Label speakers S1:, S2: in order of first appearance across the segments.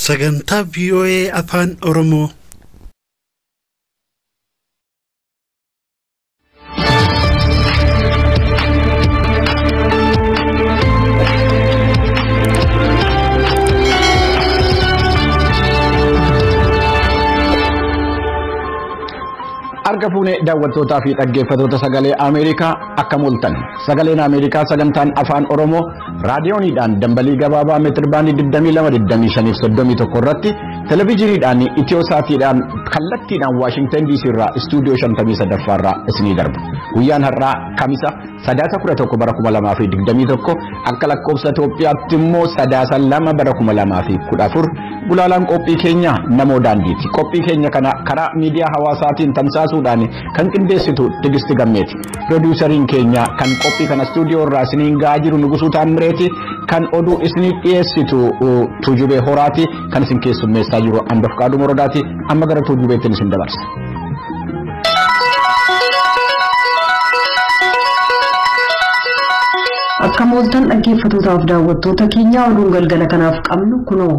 S1: Sagantaa VOA Afaan Oromoo.
S2: Harka fuunee daawwattootaa fi dhaggeeffattoota Sagalee Ameerikaa, akkam ooltan? Sagaleen Ameerikaa sagantaan Afaan Oromoo raadiyooniidhaan dambalii gabaabaa meetir baandii 22, 25 31 irratti, televezyiiniidhaan Itiyoo Saatiidhaan kallattiidhaan Waashingtan DC irraa istuudiyoo 53 irraa isinii darba. Guyyaan har'aa Kamisa, Sadaasa 11 bara 2021, akka lakkoofsa Itoophiyaatti immoo Sadaasa 2 bara 2014. Gulaalaan qophii keenya Namoo Daandiiti. Qophii keenya kana karaa miidiyaa hawaasaatiin tamsaasuudhaan kan qindeessitu Tigisti Gammeeti. Pirooduusariin keenya kan qophii kana istuudiyoo irraa isiniin ga'aa jiru Nugusuu Taammireeti. Kan oduu isiniif dhiyeessitu Tuujubee Horaati. Kan isin keessummeessaa jiru Anbafqaaduu Morodaati. Amma gara Tuujubeettiin isin dabarsa.
S3: Akkam ooltan, dhaggeeffattootaaf daawwattoota keenya? Oduun galgala kanaaf qabnu kunoo.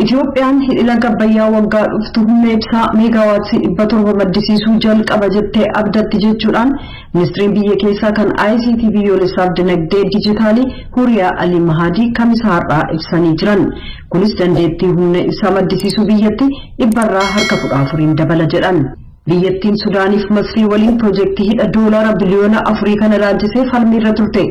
S3: Itoophiyaan hidhi laga Abbayyaa waggaa dhuftu humna ibsaa meegaawaatii 700 maddisiisuu jalqaba jettee abdatti jechuudhaan ministiriin biyya keessaa kan ICT biyyoolessaaf dinagdee dijitaalii Huriyaa Ali Mahadii Kamisa har'aa ibsanii jiran. Kunis dandeettii humna ibsaa maddisiisuu biyyatti 14%n dabala jedhan. Biyyattiin Sudaaniif Masrii waliin piroojeektii hidha doolaara biliyoona 4 kana ilaalchisee falmiirra turte.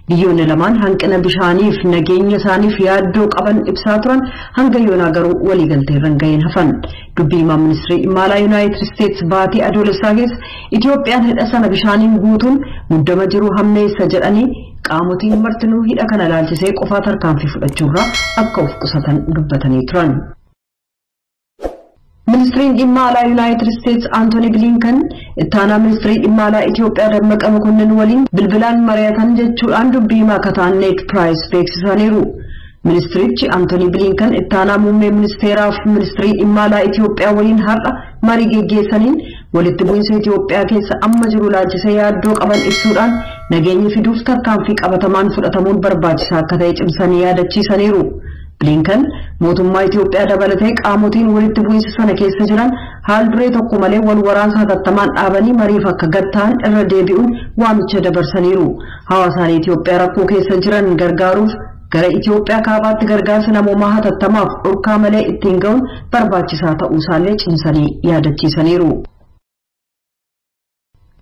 S3: Biyyoonni lamaan hanqina bishaaniif nageenya isaaniif yaaddoo qaban ibsaa turan, hanga yoonaa garuu waliigaltee irra hin gahin hafan. Dubbii himaa ministirii dhimma alaa Yuunaayitid Isteets baatii Adoolessaa keessa Itoophiyaan hidha sana bishaaniin guutuun muddama jiru hammeessa jedhanii, qaamotiin martinuu hidha kana ilaalchisee qofaa tarkaanfii fudhachuurraa akka of qusatan dubbatanii turan. Ministiriin dhimma alaa Yuunaayitid Isteets Antooni Bilinkan ittaanaa ministirii dhimma alaa Itoophiyaa Dammaqa Mokonnin waliin bilbilaan mari'atan jechuudhaan dubbii himaa akka ta'an Need Piraayis beeksisaniiru. Ministirichi Antooni Bilinkan ittaanaa muummee ministeeraa fi ministirii dhimma alaa Itoophiyaa waliin har'a marii geggeessaniin walitti bu'iinsa Itoophiyaa keessa amma jiru ilaalchisee yaaddoo qaban ibsuudhaan, nageenya fiduuf tarkaanfii qabatamaan fudhatamuun barbaachisaa akka ta'e cimsanii yaadachiisaniiru. Bilinkan mootummaa Itoophiyaa dabalatee qaamotiin walitti bu'iinsa sana keessa jiran haal duree tokko malee wal waraansa hatattamaan dhaabanii mariif akka gatta'an irra deebi'uun waamicha dabarsaniiru. Hawaasaalee Itoophiyaa rakkoo keessa jiran gargaaruuf gara Itoophiyaa kaabaatti gargaarsa namoomaa hatattamaaf dhorkaa malee ittiin ga'uun barbaachisaa ta'uu isaallee cimsanii yaadachiisaniiru.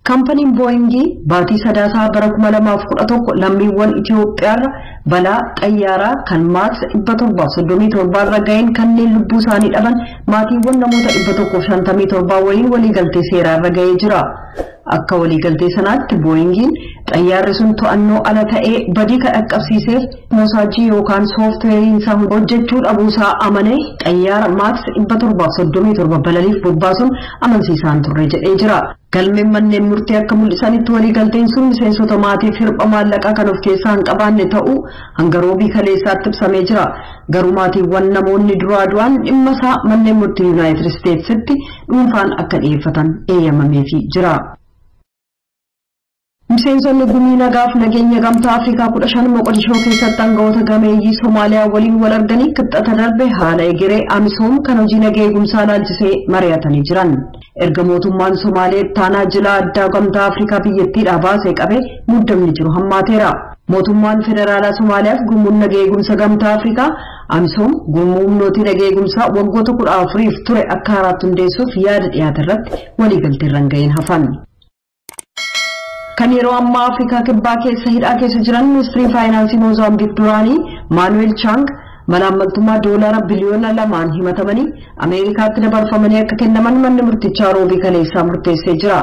S3: Kaampaniin Booyingii baatii Sadaasaa bara 2011 lammiiwwan Itoophiyaarra balaa xayyaaraa kan Maaks 737 irra ga'een kanneen lubbuu isaanii dhaban maatiiwwan namoota 157 waliin waliigaltee seeraa irra ga'ee jira. Akka waliigaltee sanaatti Booyingiin xayyaarri sun to'annoo ala ta'ee badii kan dhaqqabsiiseef moosaajii yookaan sooftiweeriin isaa hojjechuu dhabuusaa amanee, xayyaara Maaks 737 balaliif bobbaasuun amansiisaan turre jedhee jira. Galmeen manneen murtii akka mul'isanitti, waliigalteen sun miseensota maatiif hirpha maallaqaa kan of keessaa hin qabaanne ta'uu hanga Roobii kaleessaatti ibsamee jira. Garuu maatiiwwan namoonni duraa du'an dhimma isaa manneen murtii Yuunaayitid Isteetsitti dhuunfaan akka dhiyeeffatan eeyyamameefii jira. Miseensonni gumii nagaaf nageenya Gamtaa Afrikaa 15 Moqodishoo keessatti aangawoota gameeyyii Somaaliyaa waliin wal arganii Kibxata darbe haala egeree Amisoom kan hojii nagaa eegumsaa ilaalchisee mari'atanii jiran. Erga mootummaan Somaalee ittaanaa jilaa addaa Gamtaa Afrikaa biyyattiidhaa baasee qabee muddamni jiru hammaateera. Mootummaan federaalaa Somaaliyaaf gurmuun nagaa eegumsa Gamtaa Afrikaa Amisoom gurmuu humnootii nagaa eegumsaa waggoota 14f ture akka haaraatti hundeessuuf yaada dhiyaate irratti waliigalteerra hin gahin hafan. Kan yeroo ammaa Afrikaa Kibbaa keessa hidhaa keessa jiran ministirii faayinaansii Moozaambiik duraanii Maanuweel Chaang malaammaltummaa doolaara biliyoona 2n himatamanii Ameerikaatti dabarfamanii akka kennaman manni murtichaa Roobii kaleessaa murteessee jira.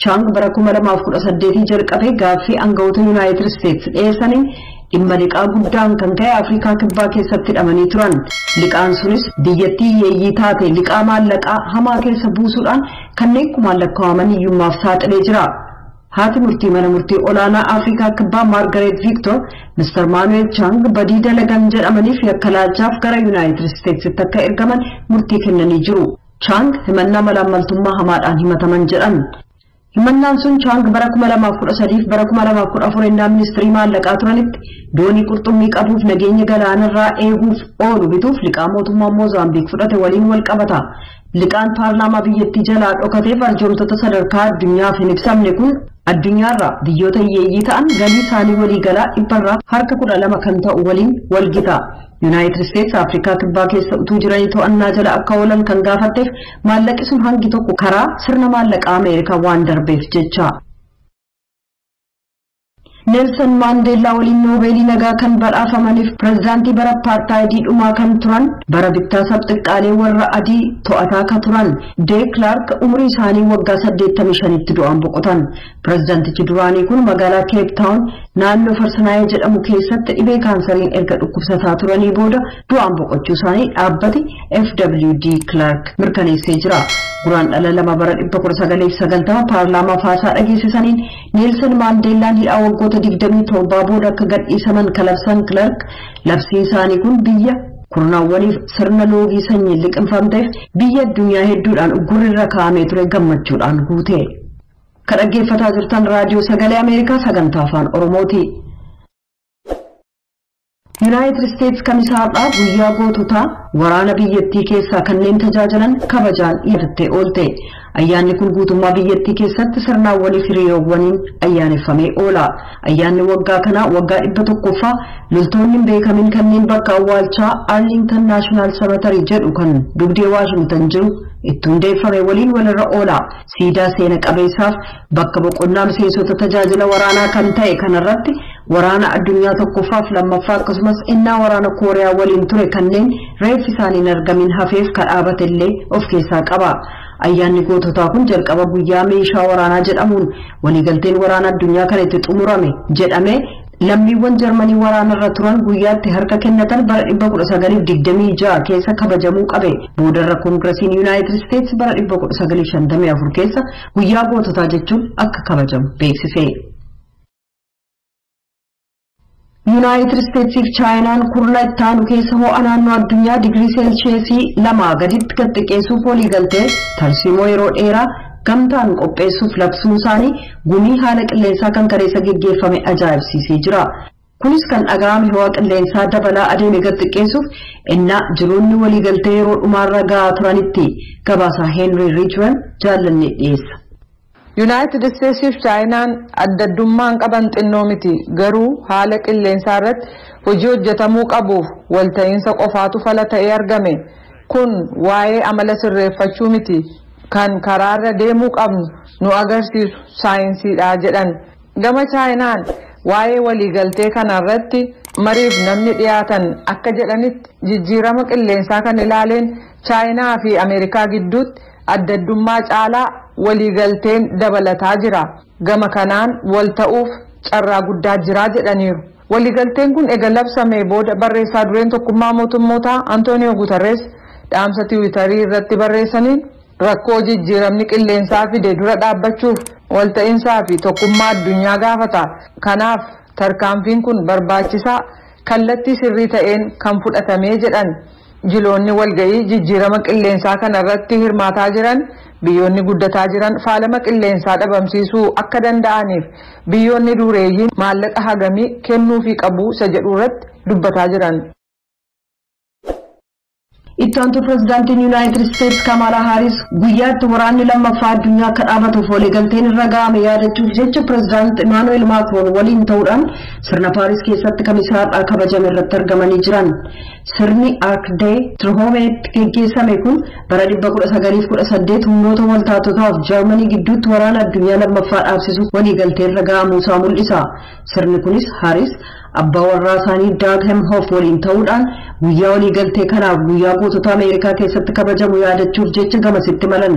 S3: Chaang bara 2018 jalqabee gaaffii aangawoota Yuunaayitid Isteetsi dhiyeessaniin dhimma liqaa guddaan kan ka'e Afrikaa Kibbaa keessatti hidhamanii turan. Liqaan sunis biyyattii hiyyeeyyii taate liqaa maallaqaa hamaa keessa buusuudhaan kanneen kumaan lakkaa'aman hiyyummaaf saaxilee jira. Haati murtii mana murtii olaanaa Afrikaa Kibbaa Maargareet Viiktor Mr. Maanuweel Chaang badii dalagan jedhamaniif yakka laalchaaf gara Yuunaayitid Isteetsitti akka ergaman murtii kennanii jiru. Chaang himannaa malaammaltummaa hamaadhaan himataman jedhan. Himannaan sun Chaang bara 2013 bara 2014 ennaa ministirii maallaqaa turanitti doonii qurxummii qabuuf nageenya galaanarraa eeguuf oolu bituuf liqaa mootummaa Moozaambiik fudhate waliin wal qabata. Liqaan paarlaamaa biyyattii jalaa dhokateef arjoomtota sadarkaa addunyaaf hin ibsamne kun addunyaarraa biyyoota hiyyeeyyii ta'an galii isaanii waliigalaa 12% kan ta'u waliin walgita. Yuunaayitid Isteetsi Afrikaa Kibbaa keessa utuu jiranii to'annaa jala akka oolan kan gaafatteef maallaqi sun hangi tokko karaa sirna maallaqaa Ameerikaa waan darbeef jecha. Neelsan Maandeellaa waliin Noobeelii nagaa kan badhaafamaniif pirezidaantii bara apartaayidii dhumaa kan turan bara bittaa sabxiqqaalee warra adii to'ataa kan turan Dee Kilaark umurii isaanii waggaa 85tti du'an boqotan. Pirezidaantichi duraanii kun magaalaa Keep Taawun naannoo Farsanaayee jedhamu keessatti dhibee kaansariin erga dhukkubsataa turanii booda du'an boqochuu isaanii dhaabbati FWD Kilaark mirkaneessee jira. Guraan dhala lama bara 1990 paarlaamaa faasaa dhageessisaniin Neelsan Maandeellaan hidhaa waggoota 27 booda akka gadhiisaman kalabsan Kilaark labsiin isaanii kun biyya kurnaawwaniif sirna loogii sanyiin liqinfamteef biyya addunyaa hedduudhaan uggurri kaa'amee ture gammachuudhaan guute. Kan dhaggeeffataa jirtan raadiyoo sagalee Ameerikaa sagantaa afaan Oromooti. Yuunaayitid Isteetsi kamisaadhaa guyyaa goototaa waraana biyyattii keessaa kanneen tajaajilan kabajaan yaadattee oolte. Ayyaanni kun guutummaa biyyattii keessatti sirnaawwanii fi hiriyoowwaniin ayyaaneffamee oola. Ayyaanni waggaa kanaa waggaa 100ffaa loltoonni hin beekamin kanneen bakka awwaalchaa Arlington National Cemetery jedhu kan dugdee Waashingtan jiru itti hundeeffame waliin walirra oola. Siidaa seena qabeessaaf bakka boqonnaa miseensota tajaajila waraanaa kan ta'e kanarratti waraana addunyaa tokkoffaaf lammaffaa akkasumas innaa waraana Kooriyaa waliin ture kanneen reeffi isaanii hin argamin hafeef kan dhaabate illee of keessaa qaba. Ayyaanni goototaa kun jalqaba guyyaa meeshaa waraanaa jedhamuun waliigalteen waraana addunyaa kan itti xumurame jedhamee lammiiwwan Jarmanii waraanarra turan guyyaatti harka kennatan bara 1926 keessa kabajamuu qabe. Boodarra Koongiresiin Yuunaayitid Isteetsi bara 1954 keessa guyyaa goototaa jechuun akka kabajamu beeksise. Yuunaayitid Isteetsiif Chaayinaan kurna itti aanu keessa ho'a naannoo addunyaa digirii seelsheesii 2 gaditti gad xiqqeessuuf waliigaltee tarsiimoo yeroo dheeraa gamtaan qopheessuuf labsuun isaanii gumii haala qilleensaa kan kareessa geggeeffame ajaa'ibsiisee jira. Kunis kan dhaga'ame ho'a qilleensaa dabalaa adeeme gad xiqqeessuuf innaa jiroonni waliigaltee yeroo dhumaarra gahaa turanitti gabaasaa Heenrii Riichwan jaallanne dhiyeessa.
S4: Yuunaayitid Isteetsiif Chaayinaan adda addummaan qaban xinnoo miti, garuu haala qilleensaa irratti hojii hojjetamuu qabuuf walta'iinsa qofaatu fala ta'ee argame. Kun waa'ee amala sirreeffachuu miti, kan karaarra deemuu qabnu nu agarsiisu saayinsiidha jedhan. Gama Chaayinaan waa'ee waliigaltee kanarratti mariif namni dhiyaatan akka jedhanitti jijjiirama qilleensaa kan ilaaleen Chaayinaa fi Ameerikaa gidduutti adda addummaa caalaa waliigalteen dabalataa jira. Gama kanaan wal ta'uuf carraa guddaa jira jedhaniiru. Waliigalteen kun ega labsamee booda barreessaa dureen tokkummaa mootummootaa Antooniyoo Guterres dhaamsa tiwiitarii irratti barreessaniin rakkoo jijjiiramni qilleensaa fide dura dhaabbachuuf walta'iinsaa fi tokkummaa addunyaa gaafata. Kanaaf tarkaanfiin kun barbaachisaa kallattii sirrii ta'een kan fudhatamee jedhan. Jiloonni walga'ii jijjiirama qilleensaa kanarratti hirmaataa jiran biyyoonni guddataa jiran faalama qilleensaa dhabamsiisuu akka danda'aniif biyyoonni dureeyyiin maallaqa hagamii kennuufii qabu isa jedhu irratti dubbataa jiran.
S3: Itti aantu pirezidaantiin Yuunaayitid Isteetsi Kamaalaa Haaris guyyaatti waraanni lammaffaa addunyaa akka dhaabatuuf waliigalteen irra ga'ame yaadachuuf jecha pirezidaant Imaanu'eel Maakroon waliin ta'uudhaan sirna Paaris keessatti kamisaadhaa kabajame irratti argamanii jiran. Sirni Arc de Triompheetti geggeessame kun bara 1918 humnoota waltaatotaaf Jarmanii gidduutti waraana addunyaa lammaffaa dhaabsisuuf waliigaltee irra ga'amuu isaa mul'isa. Sirni kunis Haaris abbaa warraa isaanii Daag Hemhoff waliin ta'uudhaan guyyaa waliigaltee kanaaf guyyaa gootota Ameerikaa keessatti kabajamu yaadachuuf jecha gamasitti malan.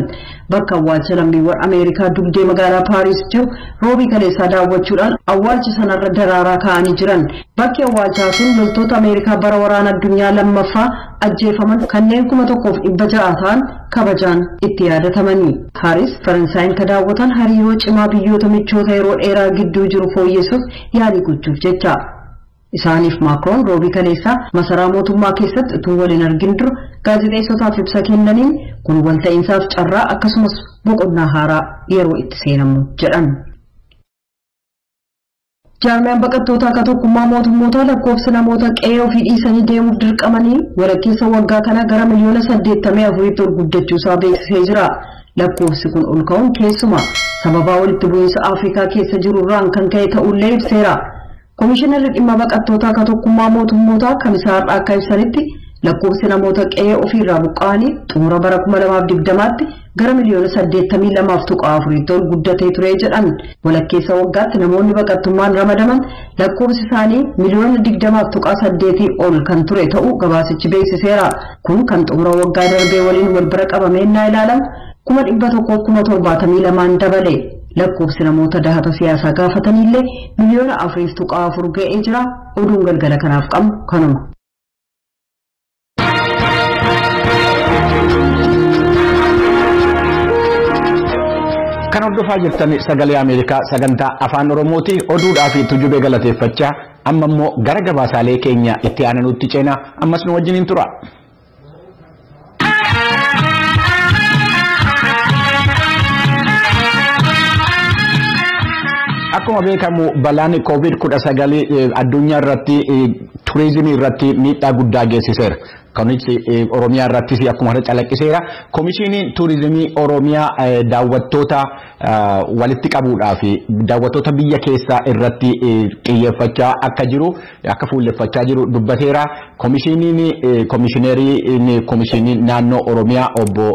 S3: Bakka awwaalcha lammiiwwan Ameerikaa dugdee magaalaa Paaris jiru roobii kaleessaa daawwachuudhaan awwaalcha sanarra daraaraa kaa'anii jiran. Bakki awwaalchaa sun loltoota Ameerikaa bara waraana addunyaa lammaffaa ajjeefaman kanneen 1600 ta'an kabajaan itti yaadatamanii. Haaris Faransaayinn ka daawwatan hariiroo cimaa biyyoota michoota yeroo dheeraa gidduu jiru fooyyessuuf yaalii gochuuf jecha. Isaaniif Maakroon roobii kaleessaa masaraa mootummaa keessatti utuu waliin argin dura gaazexeessotaaf ibsa kennaniin Kun walta'iinsaaf carraa akkasumas boqonnaa haaraa yeroo itti seenamu jedhan. Jaarmiyaan baqattoota akka tokkummaa mootummootaa lakkoofsa namoota qe'ee ofii dhiisanii deemuuf dirqamanii walakkeessa waggaa kana gara miliyoona 84tti ol guddachuusaa beeksisee jira. Lakkoofsi kun ol ka'uun keessumaa sababaa walitti bu'iinsa Afrikaa keessa jiru irraan kan ka'e ta'ullee ibseera. Komishinarri dhimma baqattoota akka tokkummaa mootummootaa kamisaa har'aa akka ibsanitti lakkoofsi namoota qe'ee ofiirraa buqqa'anii xumura bara 2020tti gara miliyoona 82.4tti ol guddatee ture jedhan. Walakkeessa waggaatti namoonni baqattummaan ramadaman lakkoofsi isaanii miliyoona 20.8 ol kan ture ta'uu gabaasichi beeksiseera. Kun kan xumura waggaa darbee waliin wal bira qabamee naa ilaalamu 172,2 dabale. Lakkoofsi namoota dahata siyaasaa gaafatanillee miliyoona 4.4 ga'ee jira. Oduun galgala kanaaf qabnu kanuma.
S2: Kan hordofaa jirtan sagalee Ameerikaa sagantaa afaan Oromooti. Oduudhaa fi tujubee galateeffachaa amma immoo gara gabaasaalee keenya itti aananutti ceenaa ammas nu wajjiniin tura. Akkuma beekamu balaan COVID-19 addunyaa irratti turizimii irratti miidhaa guddaa geessiseera. Kunis Oromiyaa irrattis akkuma calaqqiseera. Komishiniin turizimii Oromiyaa daawwattoota walitti qabuudhaaf daawwattoota biyya keessaa irratti xiyyeeffachaa akka jiru akka fuulleffachaa jiru dubbateera. Komishiniin komishineerii komishinii naannoo Oromiyaa obbo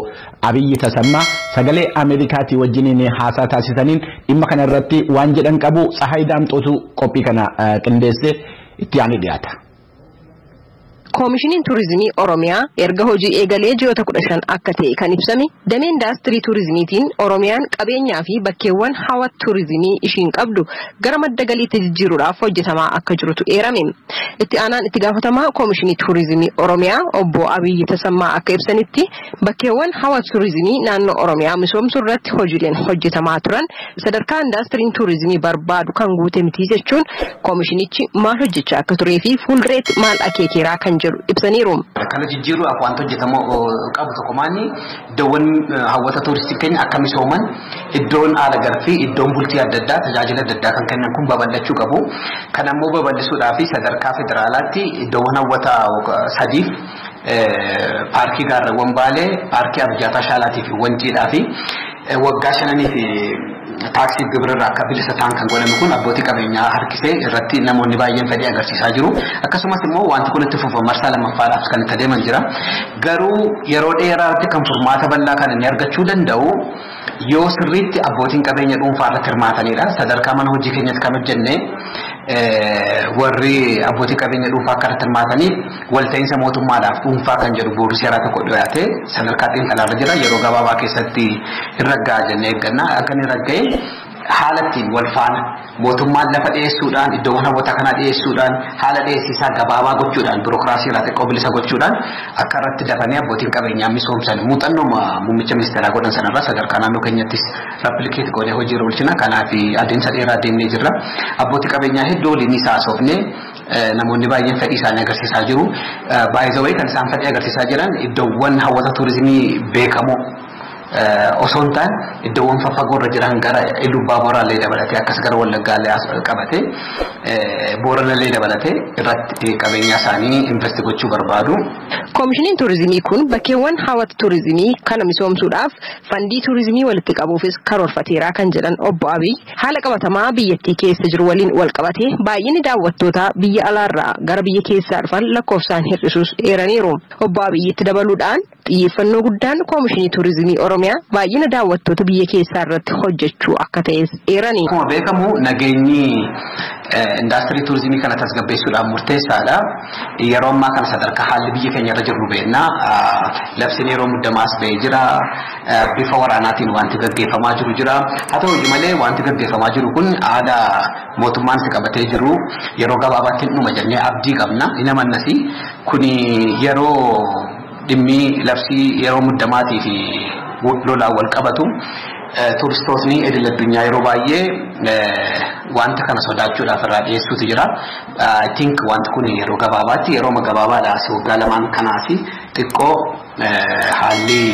S2: Abiyyi Tasammaa sagalee Ameerikaatii wajjiniin haasaa taasisaniin dhimma kana irratti waan jedhan qabu. Tsahaay Daamxootu qophii kana qindeesse itti aanee dhiyaata.
S5: Koomishiniin Turizimii Oromiyaa erga hojii eegalee ji'oota 15 akka ta'e kan ibsame damee indaastirii turizimiitiin Oromiyaan qabeenyaa fi bakkeewwan hawwata turizimii ishiin qabdu gara madda galiitti jijjiiruudhaaf hojjetamaa akka jirutu eerame. Itti aanaan itti gaafatamaa Koomishinii Turizimii Oromiyaa obbo Abiyyi Tasammaa akka ibsanitti bakkeewwan hawwata turizimii naannoo Oromiyaa misoomsuu irratti hojiileen hojjetamaa turan sadarkaa indaastiriin turizimii barbaadu kan guute miti jechuun koomishinichi maal hojjechaa akka turee fi fuuldureetti maal akeekeeraa kan jedhu ibsaniiru.
S6: Kana jijjiiruudhaaf wanta hojjetamu qabu tokko maali iddoowwan hawwata turistii keenya akka misooman iddoon haala galfii iddoon bultii adda addaa tajaajila adda addaa kan kennan kun babal'achuu qabu. Kan ammoo babal'isuudhaaf sadarkaa federaalaatti iddoowwan hawwata sadiif paarkii gaarreewwan Baalee, paarkii Abijaataa Shaalaatii fi Wanciidhaa fi waggaa 5 fi taaksii gibirarraa akka bilisa ta'an kan godhame kun abbootii qabeenyaa harkisee irratti namoonni baay'een fedhii agarsiisaa jiru. Akkasumas immoo wanti kun itti fufa marsaa lammaffaadhaaf kan itti adeeman jira. Garuu yeroo dheeraatti kan furmaata bal'aa kan inni argachuu danda'u yoo sirriitti abbootiin qabeenya dhuunfaa irratti hirmaatanidha. Sadarkaa mana hojii keenyatti kan hojjenne warri abbootii qabeenya dhuunfaa akka irratti hirmaataniif walta'iinsa mootummaadhaaf dhuunfaa kan jedhu boordi seeraa tokko dhiyaate sadarkaa xiinxalaarra jira. Yeroo gabaabaa keessatti hin ragga'a jennee eegganna. Akka inni ragga'e haala ittiin wal faana mootummaan lafa dhiyeessuudhaan iddoowwan hawwataa kanaa dhiyeessuudhaan haala dhiyeessiisaa gabaabaa gochuudhaan birookiraasii irraa xiqqoo bilisa gochuudhaan akka irratti dafanii abbootiin qabeenyaa misoomsan muuxannoo muummicha ministeeraa godhan sanarraa sadarkaa naannoo keenyattis rappilikeet godhee hojiirra oolchina. Kanaaf adeemsa dheeraa deemnee jirra. Abbootii qabeenyaa hedduu waliin isaa haasofnee namoonni baay'een fedhii isaanii agarsiisaa jiru. Baay'ee kan isaan fedhii agarsiisaa jiran iddoowwan hawwata turizimii beekamoo osoo hin taane iddoowwan faffagoo irra jiran gara Iluu Booraallee dabalatee akkas gara Wallaggaallee qabatee Booranallee dabalatee irratti qabeenya isaanii investi gochuu barbaadu.
S5: Koomishiniin turizimii kun bakkeewwan hawwata turizimii kana misoomsuudhaaf fandii turizimii walitti qabuufis karoorfateera kan jedhan obbo Abiy haala qabatamaa biyyattii keessa jiru waliin wal qabatee baay'inni daawwattootaa biyya alaarraa gara biyya keessaa dhufan lakkoofsaan hir'isuus eeraniiru. Obbo Abiyyitti dabaluudhaan xiyyeeffannoo guddaan koomishinii turizimii Oromiyaa baay'ina daawwattoota biyya keessaa irratti hojjechuu akka ta'es eerani.
S6: Akkuma beekamu nageenyi indaastirii turizimii kana tasgabbeessuudhaaf murteessaadha. Yeroo ammaa kana sadarkaa haalli biyya keenya irra jirru beekna. Labsiin yeroo muddamaas ba'ee jira. Bifa waraanaatiin wanti gaggeeffamaa jiru jira. Haa ta'u malee wanti gaggeeffamaa jiru kun haala mootummaan si qabatee jiru yeroo gabaabaatti dhuma jennee abdii qabna. Hin amannasi. Kuni yeroo dhimmi labsii yeroo muddamaatii fi lolaan wal qabatu turistootni idil addunyaa yeroo baay'ee wanta kana sodaachuudhaaf irraa dhiyeessuutu jira. I think wanti kun yeroo gabaabaatti yeroo gabaabaadhaas waggaa lamaan kanaas xiqqoo haalli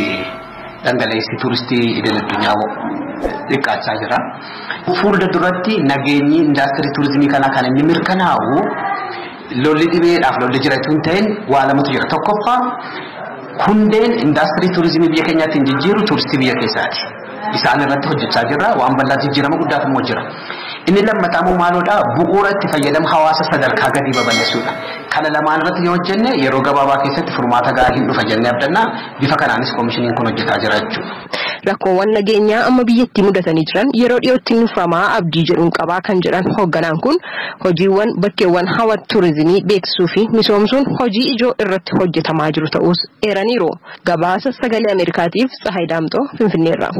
S6: Dhangala'eessi tuuristii idil addunyaa xiqqaachaa jira. Fuula duratti nageenyi indaastirii tuurizimii kanaa kan inni mirkanaa'u lolli dhibeedhaaf lolli jira jechuun ta'in waa lamatu jira. Tokkoffaa hundeen indaastirii tuurizimii biyya keenyaatti hin jijjiiru tuuristii biyya keessaati. Isaan irratti hojjechaa jirra. Waan bal'aa jijjiirama guddaatu immoo jira. Inni lammataa immoo maaloodha? Bu'uura itti fayyadama hawaasa sadarkaa gadii babal'isuudha. Kana lamaan irratti yoo hojjenne yeroo gabaabaa keessatti furmaata gaarii dhufa jennee abdanna. Bifa kanaanis koomishiniin kun hojjetaa jira jechuudha.
S5: Rakkoowwan nageenyaa amma biyyattii mudatanii jiran yeroo dhiyootti nuuframaa abdii jedhuun qabaa kan jedhan hoogganaan kun hojiiwwan bakkeewwan hawwata tuurizimii beeksisuu fi misoomsuun hojii ijoo irratti hojjetamaa jiru ta'us eeraniiru. Gabaasa sagalee Ameerikaatiif Tsahaay Daamxoo Finfinneerraa.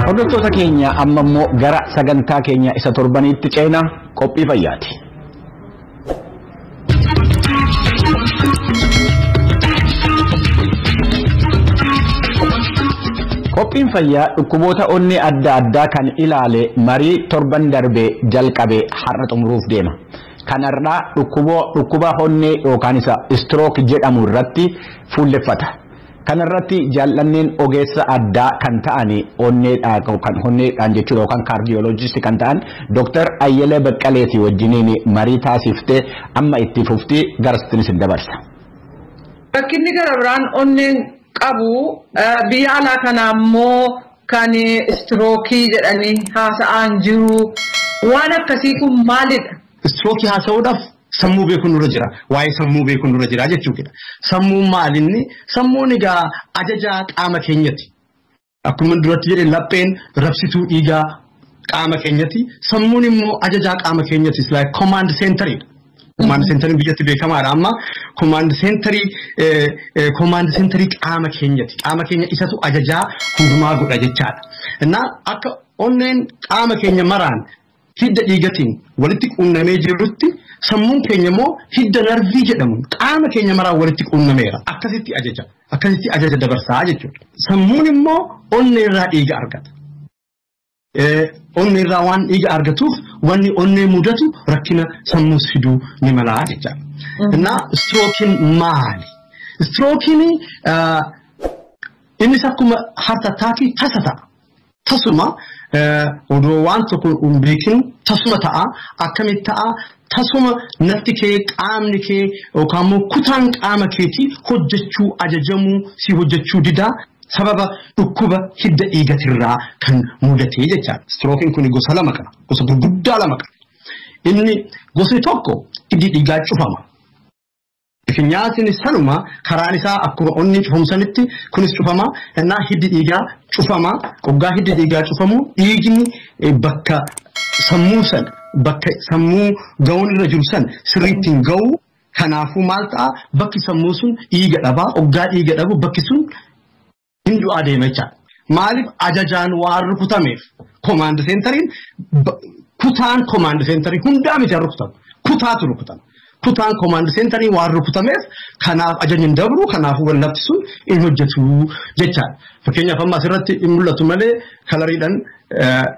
S2: Hordoftoota keenya amma immoo gara sagantaa keenya isa torbaniitti ceena qophii fayyaati. Qophiin fayyaa dhukkuboota onnee adda addaa kan ilaale marii torban darbee jalqabe har'a xumuruuf deema. Kanarraa dhukkuba onnee yookaan isa istirook jedhamu irratti fuulleffata. Kanarratti jaallanneen ogeessa addaa kan ta'an onneedhaan jechuudha yookaan kaardiyooloojistii kan ta'an Dr. Ayyelee Baqqaleetii wajjiniin marii taasiftee amma itti fuftii gara isin dabarsa.
S4: Rakkinni gara biraan onneen qabu biyya alaa kana ammoo kan istirookii jedhanii haasa'aan jiru. Waan akkasii kun maalidha?
S7: Istirookii haasa'uudhaaf sammuu beekuun nurra jira. Waa'ee sammuu beekuun nurra jira jechuudha. Sammuun maalinni? Sammuun egaa ajajaa qaama keenyati. Akkuma duratti jedhe lapheen rabsituu dhiigaa qaama keenyati. Sammuun immoo ajajaa qaama keenyati. It's like command center. Command center biyyatti beekamaadha amma. Command center qaama keenyati. Qaama keenya isatu ajajaa hundumaa godha jechaadha. Innaa akka onneen qaama keenya maraan hidda dhiigatiin walitti quunnamee jirutti sammuun keenya immoo hidda narvii jedhamu qaama keenya maraan walitti quunnameera. Akkasitti ajaja. Akkasitti ajaja dabarsaa jechuudha. Sammuun immoo onnee irraa dhiiga argata. Onnee irraa waan dhiiga argatuuf wanni onnee mudatu rakkina sammuus fiduu ni malaa jechaadha. Innaa istirookiin maali? Istirookiin innis akkuma heart attackii tasa ta'a. Tasuma odoo waan tokko hin beekin tasuma ta'a. Akkamitti ta'a? Tasuma nafti kee qaamni kee yookaan immoo kutaan qaama keetii hojjechuu ajajamuu si hojjechuu didaa sababa dhukkuba hidda dhiigatirraa kan mudatee jechaadha. Istirookiin kun gosa lama qaba. Gosa gurguddaa lama qaba. Inni gosni tokko hiddi dhiigaa cufama. Nyaatni sanuma karaan isaa akkuma onni cufamsanitti kunis cufama. Innaa hiddi dhiigaa cufama. Hoggaa hiddi dhiigaa cufamu dhiigni bakka sammuu san bakka sammuu ga'uun irra jiru san sirriitti hin ga'u. Kanaafuu maal ta'a bakki sammuu sun dhiiga dhabaa. Hoggaa dhiiga dhabu bakki sun hin du'aa deema jechaadha. Maaliif ajajaan waan rukutameef komaand seentariin kutaan komaand seentarii hundaa miti rukutama. Kutaatu rukutama. Kutaan komaand seentarii waan rukutameef kanaaf ajajni hin dabru kanaafuu wallabti sun hin hojjetu jechaadha. Fakkeenyaaf amma asirratti hin mul'atu malee kalariidhaan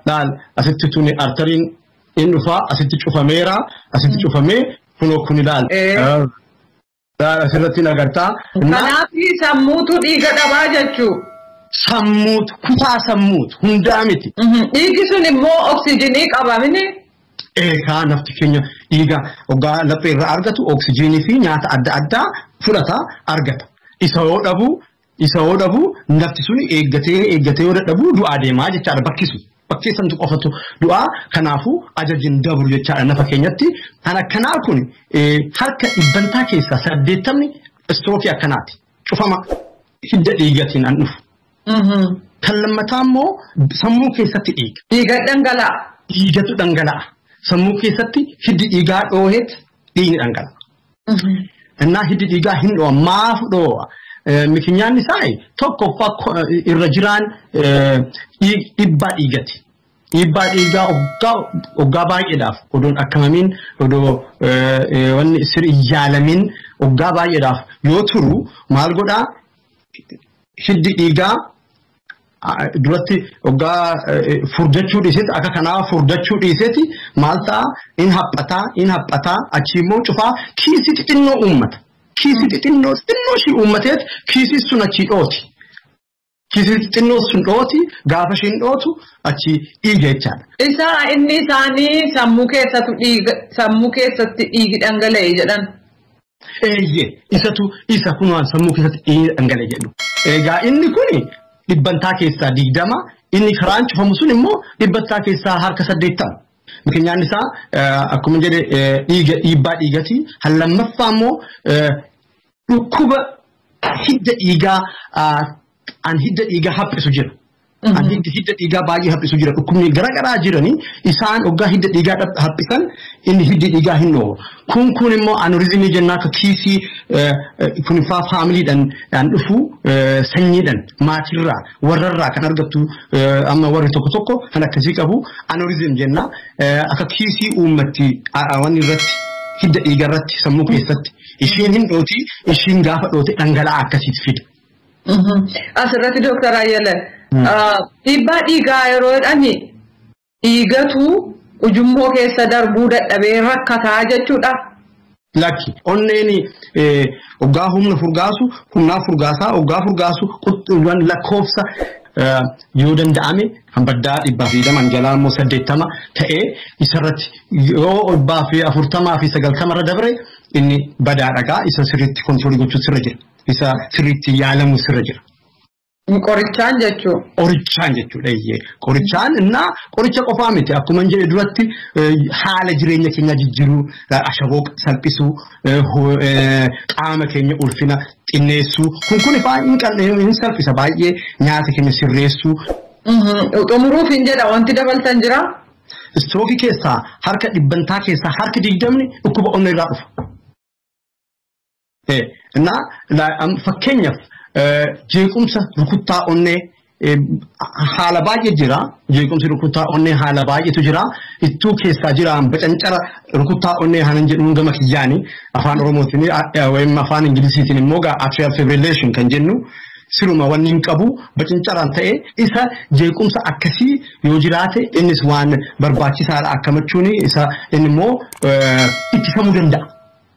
S7: dhaal asitti tuni artariin hin dhufaa asitti cufameera asitti cufamee kunoo kun ilaal. Dhaal asirratti hin agartaa.
S4: Kanaaf sammuutu dhiiga dhabaa jechuu.
S7: Sammuutu kutaa sammuutu hundaa miti.
S4: Dhiigi sun immoo oksijiinii qaba mini.
S7: Eegaa nafti keenya dhiiga hoggaa laphee irraa argatu oksijiinii fi nyaata adda addaa fudhata argata. Isa yoo dhabu nafti sun eeggatee yoo dadhabu du'aa deemaa jechaadha bakki sun. Bakkee santu qofatu du'aa kanaafuu ajajin dabru jechaadha nafa keenyatti. Kan akkanaa kun harka dhibbantaa keessaa 80 istirookii akkanaati. Cufama hidda dhiigatiin an dhufu. Kan lammataa immoo sammuu keessatti dhiiga.
S4: Dhiiga dhangala'a.
S7: Dhiigatu dhangala'a. Sammuu keessatti hiddi dhiigaa dhooheet dhiigni dhangala'a. Innaa hiddi dhiigaa hin dho'a maaf dho'a? Mikinyaan isaa tokkoffaa irra jiraan dhiibbaa dhiigati. Dhiibbaa dhiigaa hoggaa baay'eedhaaf odoon akkamamiin odoo wanni sirri yaalamin hoggaa baay'eedhaaf yoo turu maal godhaa hiddi dhiigaa Duratti hoggaa furdachuu dhiiseeti akka kanaa furdachuu dhiiseeti maal ta'a in haphataa achi immoo cufaa kiisii xixinnoo uummata. Kiisii xixinnoo xinnoo ishii uummateet kiisii sun achii dhooti. Kiisii xixinnoo sun dhooti gaafa ishiin dhootu achi dhiiga jechaadha.
S4: Isaa inni isaanii sammuu keessatti dhiigi dhangala'e jedhan.
S7: Eeyyee isatu isa kunwaan sammuu keessatti dhiigi dhangala'e jedhu. Egaa inni kuni dhibbantaa keessaa 20 inni karaan cufamu sun immoo dhibbantaa keessaa harka 80. Mikinyaan isaa akkuma jedhe dhiiga dhiibbaa dhiigati. Lammaffaa immoo dhukkuba hidda dhiigaa an hidda dhiigaa haphisu jira. An hidda dhiigaa baay'ee haphisu jira. Dhukkubni garaagaraa jiranii isaan hoggaa hidda dhiigaa haphisan inni hiddi dhiigaa hin dho'u. Kun immoo anurizimii jennaa akka kiisii kun faa faamiliidhaan dhufu sanyiidhaan maatirraa warrarraa kan argattu amma warri tokko tokko kan akkasii qabu anurizim jennaa akka kiisii uummatti waan irratti hidda dhiigaa irratti sammuu keessatti ishiin hin dhooti ishiin gaafa dhoote dhangala'aa akkasiit fida.
S4: Asirratti Dooktar Ayyala dhiibbaa dhiigaa yeroo jedhani dhiigatu ujummoo keessa darbuu dadhabee rakkataa jechuudha.
S7: Lakki onneen hoggaa humna furgaasu humnaa furgaasaa hoggaa furgaasu lakkoofsa yoo danda'ame kan baddaa 120 jalaa immoo 80 ta'ee isarratti yoo 140 fi 90 irra dabre inni badaa dhagaa isa sirriitti kontiroolii gochuu sirra jira. Isa sirriitti yaalamu sirra jira.
S4: Qorichaan jechuudha.
S7: Qorichaan jechuudha. Qorichaan innaa qoricha qofaa miti akkuma hin jedhe duratti haala jireenya keenyaa jijjiiruu, ashaboo salphisuu, qaama keenya ulfina xinneessuu kun ifaa hin salphisa baay'ee nyaata keenya sirreessuu.
S4: Xumuruuf hin jedha wanti dabaltan jira.
S7: Istirookii keessaa harka dhibbantaa keessaa harki 20 dhukkuba onnee irraa dhufa. Innaa fakkeenyaaf jeequmsa rukuttaa onnee haala baay'ee jira. Jeequmsi rukuttaa onnee haala baay'eetu jira. Ittuu keessaa jiraan bacancara rukuttaa onnee hanan jedhuun gama kiyyaani afaan Oromootiin yookiin afaan Ingilisiitiin immoo atrial fibrillation kan jennu siruma wanni hin qabu bacancaraan ta'e isa jeequmsa akkasii yoo jiraate innis waan barbaachisaadha akkamachuun isa inni immoo ittisamuu danda'a.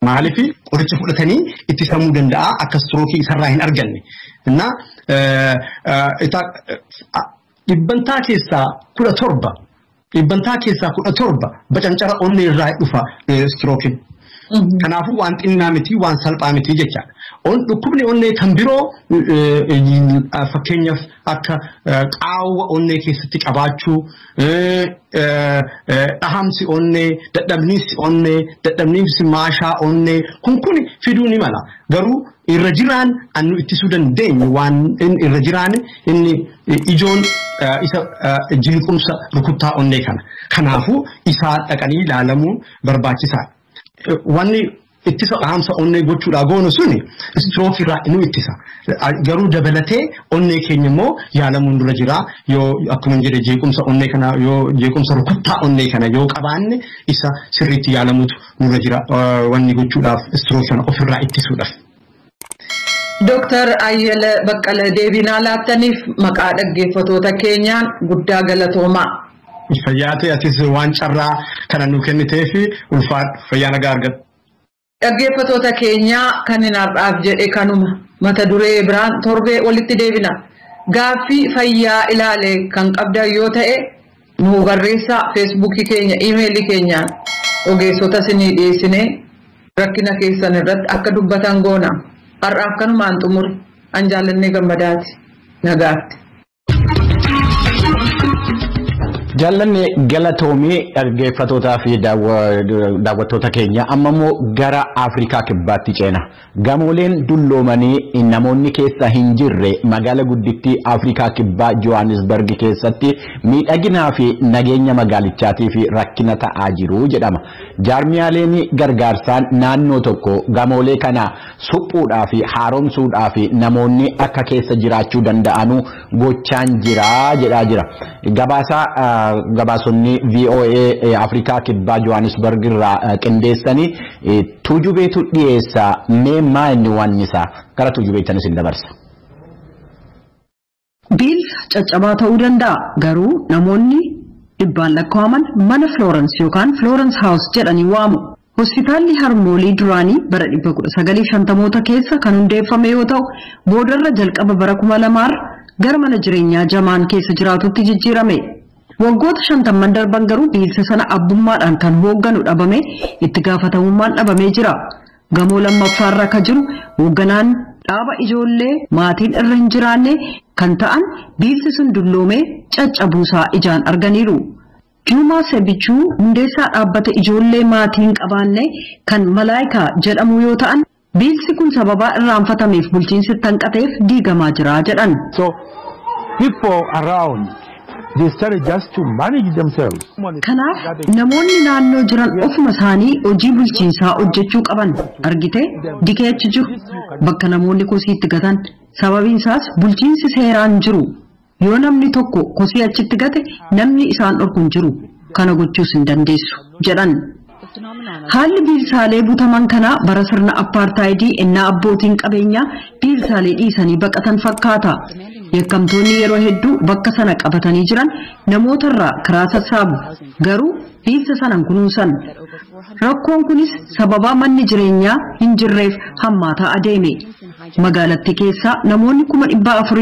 S7: Maaliif qoricha fudhatanii ittisamuu danda'a akka istirookii isarraa hin arganne. Innaa dhibbantaa keessaa 17 dhibbantaa keessaa 17 bacancara onnee irraa dhufa istirookiin. Kanaafuu waan xinnaa miti waan salphaa miti jechaadha. Dhukkubni onnee kan biroo fakkeenyaaf akka qaawwa onnee keessatti qabaachuu, dhahamsi onnee, dadhabniinsi onnee, dadhabniinsi maashaa onnee kun fiduu ni mala. Garuu irra jiraan annu ittisuu dandeenyu waan irra jiraan inni ijoon isa jeequmsa rukuttaa onnee kana. Kanaafuu isaa dhaqanii ilaalamuun barbaachisaadha. Wanni ittisa dhahamsa onnee gochuudhaa goonu suni istirookii irraa nu ittisa. Garuu dabalatee onnee keenya immoo yaalamuun dura jira. Yoo akkuma jedhe jeequmsa onnee kana yoo jeequmsa rukuttaa onnee kana yoo qabaanne isa sirriitti yaalamuutu nurra jira wanni gochuudhaaf istirookii kana ofirraa ittisuudhaaf.
S4: Dooktar Ayyala Baqqala deebinaa laattaniif maqaa dhaggeeffattoota keenyaan guddaa galatoomaa.
S7: Fayyaa ta'e atis waan carraa kana nu kenniteef ulfaadhu fayyaa nagaa argadhu.
S4: Dhaggeeffattoota keenyaa kan hin har'aaf jedhe kanuma mata duree biraan torbee walitti deebina. Gaaffii fayyaa ilaale kan qabdan yoo ta'e nu barreessaa feesbuukii keenya iimeelii keenyaan ogeessota isinii dhiyeessinee rakkina keessan irratti akka dubbatan goona. Har'aaf kanumaan xumure an Jaallannee Gammadaati nagaatti.
S2: Jaallanne galatoomii dhaggeeffattootaa fi daawwattoota keenya amma immoo gara Afrikaa kibbaatti ceena. Gamooleen dulloomanii namoonni keessa hin jirre magaala guddittii Afrikaa kibbaa Johannesburg keessatti miidhaginaa fi nageenya magaalichaatii fi rakkina ta'aa jiru jedhama. Jaarmiyaaleen gargaarsaan naannoo tokko gamoolee kana suphuudhaa fi haaromsuudhaa fi namoonni akka keessa jiraachuu danda'anu gochaan jira jedhaa jira. Gabaasonni VOA Afrikaa kibbaa Johannesburg irraa qindeessanii tujubeetu dhiyeessa. Mee maa inni waan isaa gara tujubeettan isin dabarsa.
S3: Biilsa caccabaa ta'uu danda'a, garuu namoonni dhibbaan lakkaa'aman mana Florence yookaan Florence House jedhanii waamu. Hospitaalli harmoolii duraanii bara 1950moota keessa kan hundeeffame yoo ta'u, boodarra jalqaba bara 2000 gara mana jireenyaa jamaan keessa jiraatutti jijjiirame. Waggoota 50 darban garuu biilsa sana abbummaadhaan kan hoogganu dhabame, itti gaafatamummaan dhabamee jira. Gamoo lammaffaarra ka jiru hoogganaan dhaaba ijoollee maatiin irra hin jiraanne kan ta'an biilsi sun dulloomee caccabuusaa ijaan arganiiru. Juumaa Sebichuu hundeessaa dhaabbata ijoollee maatiin qabaanne kan Malaayikaa jedhamu yoo ta'an, biilsi kun sababaa irraanfatameef bulchiinsi hanqateef diigamaa jira jedhan.
S8: So people around, they started just to manage themselves.
S3: Kanaaf namoonni naannoo jiran ofuma isaanii hojii bulchiinsaa hojjechuu qaban. Argite, dikee achi jiru, bakka namoonni kosii itti gatan. Sababiin isaas bulchiinsi seeraan jiru. Yoo namni tokko kosii achitti gate, namni isaan dhorku hin jiru. Kana gochuus hin dandeessu jedhan. Haalli biilsaalee butaman kanaa bara sirna appaartaayidii innaa abbootiin qabeenyaa biilsaalee dhiisanii baqatan fakkaata. Yakkamtoonni yeroo hedduu bakka sana qabatanii jiran namootarraa kiraa sassaabu. Garuu biilsa sanan kunuunsan. Rakkoon kunis sababaa manni jireenyaa hin jirreef hammaataa adeeme. Magaalattii keessaa namoonni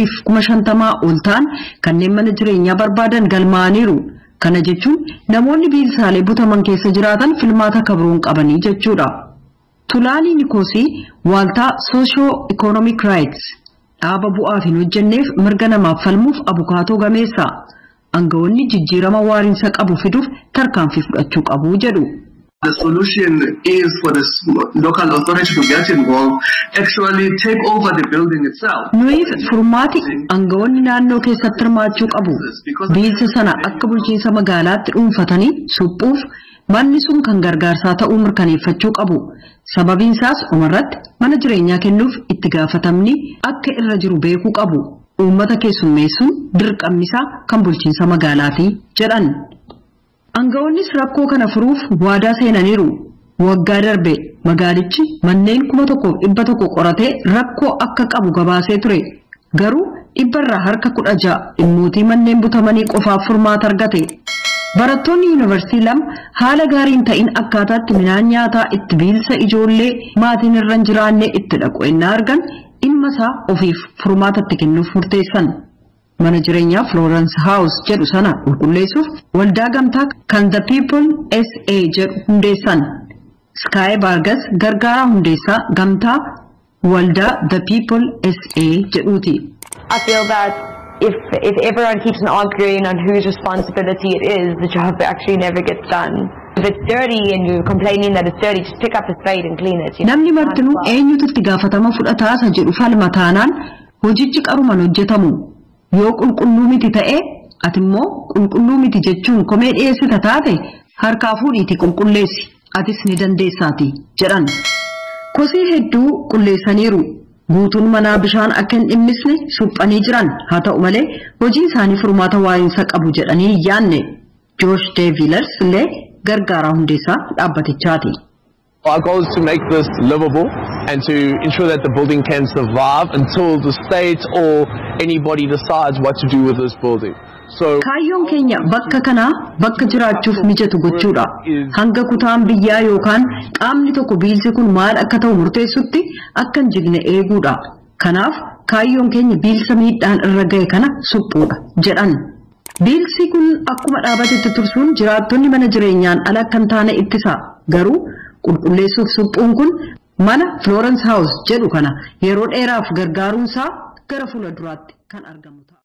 S3: 450,000 ol ta'an kanneen mana jireenyaa barbaadan galmaa'aniiru. Kana jechuun namoonni biilsaalee butaman keessa jiraatan filmaata kabroon qabanii jechuudha. Tulaanii Nikoosii waaltaa Socio Economic Rights, dhaaba bu'aaf hin hojjenneef mirga namaaf falmuuf abukaatoo gameessa. Aangawoonni jijjiirama waariinsa qabu fiduuf tarkaanfii fudhachuu qabu jedhu.
S9: The solution is for the local authority to get involved, actually take over the building itself.
S3: Nuyiif furmaati aangawoonni naannoo keessatti hirmaachuu qabu. Biilsa sana akka bulchiinsa magaalaatti dhuunfatanii suphuuf manni sun kan gargaarsaa ta'uu mirkaneeffachuu qabu. Sababiin isaas umarratti mana jireenyaa kennuuf itti gaafatamni akka irra jiru beekuu qabu. Uummata keessummeessuun dirqamni isaa kan bulchiinsa magaalaati jedhan. Aangawoonnis rakkoo kana furuuf waadaa seenaniiru. Waggaa darbe magaalichi manneen 1,100 qoratee rakkoo akka qabu gabaasee ture. Garuu 16% dhimmootii manneen butamanii qofaaf furmaata argate. Barattoonni yuunivarsiitii lama haala gaariin ta'in akkaataatti midhaan nyaataa itti biilsa ijoollee maatiin irra hin jiraanne itti dhaqu ennaa argan, dhimma isaa ofiif furmaatatti kennuuf murteessan. Mana jireenyaa Florence House jedhu sana qulqulleessuuf waldaa gamtaa kan The People SA jedhu hundeessan. Sky Vargas gargaaraa hundeessaa gamtaa waldaa The People SA jedhuuti.
S10: I feel that if everyone keeps on arguing on whose responsibility it is, the job actually never gets done. If it's dirty and you're complaining that it's dirty, just pick up a spade and clean it. You know?
S3: Namni martinuu eenyutu itti gaafatama fudhataa isa jedhu falma taanaan, hojichi qaruman hojjetamu. Yoo qulqulluu miti ta'e, ati immoo qulqulluu miti jechuun komee dhiyeessita taate, harkaa fuudhiiti qulqulleessi, atis ni dandeessaati jedhan. Kosii hedduu qulleessaniiru. Guutuun manaa bishaan akka hin dhimmisne suphanii jiran. Haa ta'u malee, hojii isaanii furmaata waa'insa qabu jedhanii hin yaanne. Joosh Deevilers illee gargaaraa hundeessaa dhaabbatichaati.
S11: Our goal is to make this livable and to ensure that the building can survive until the state or anybody decides what to do with this building. So
S3: Kaayyoon keenya bakka kanaa bakka jiraachuuf mijatu gochuudha. Hanga kutaan biyyaa yookaan qaamni tokko biilsi kun maal akka ta'u murteessutti akka hin jigne eeguudha. Kanaaf kaayyoon keenya biilsa miidhaan irra ga'e kana suphuudha jedhan. Biilsi kun akkuma dhaabatetti tursuun jiraattonni mana jireenyaan ala akka hin taane ittisa. Garuu qulqulleessuuf suphuun kun mana Florence House jedhu kana yeroo dheeraaf gargaaruunsaa gara fuula duraatti kan argamu ta'a.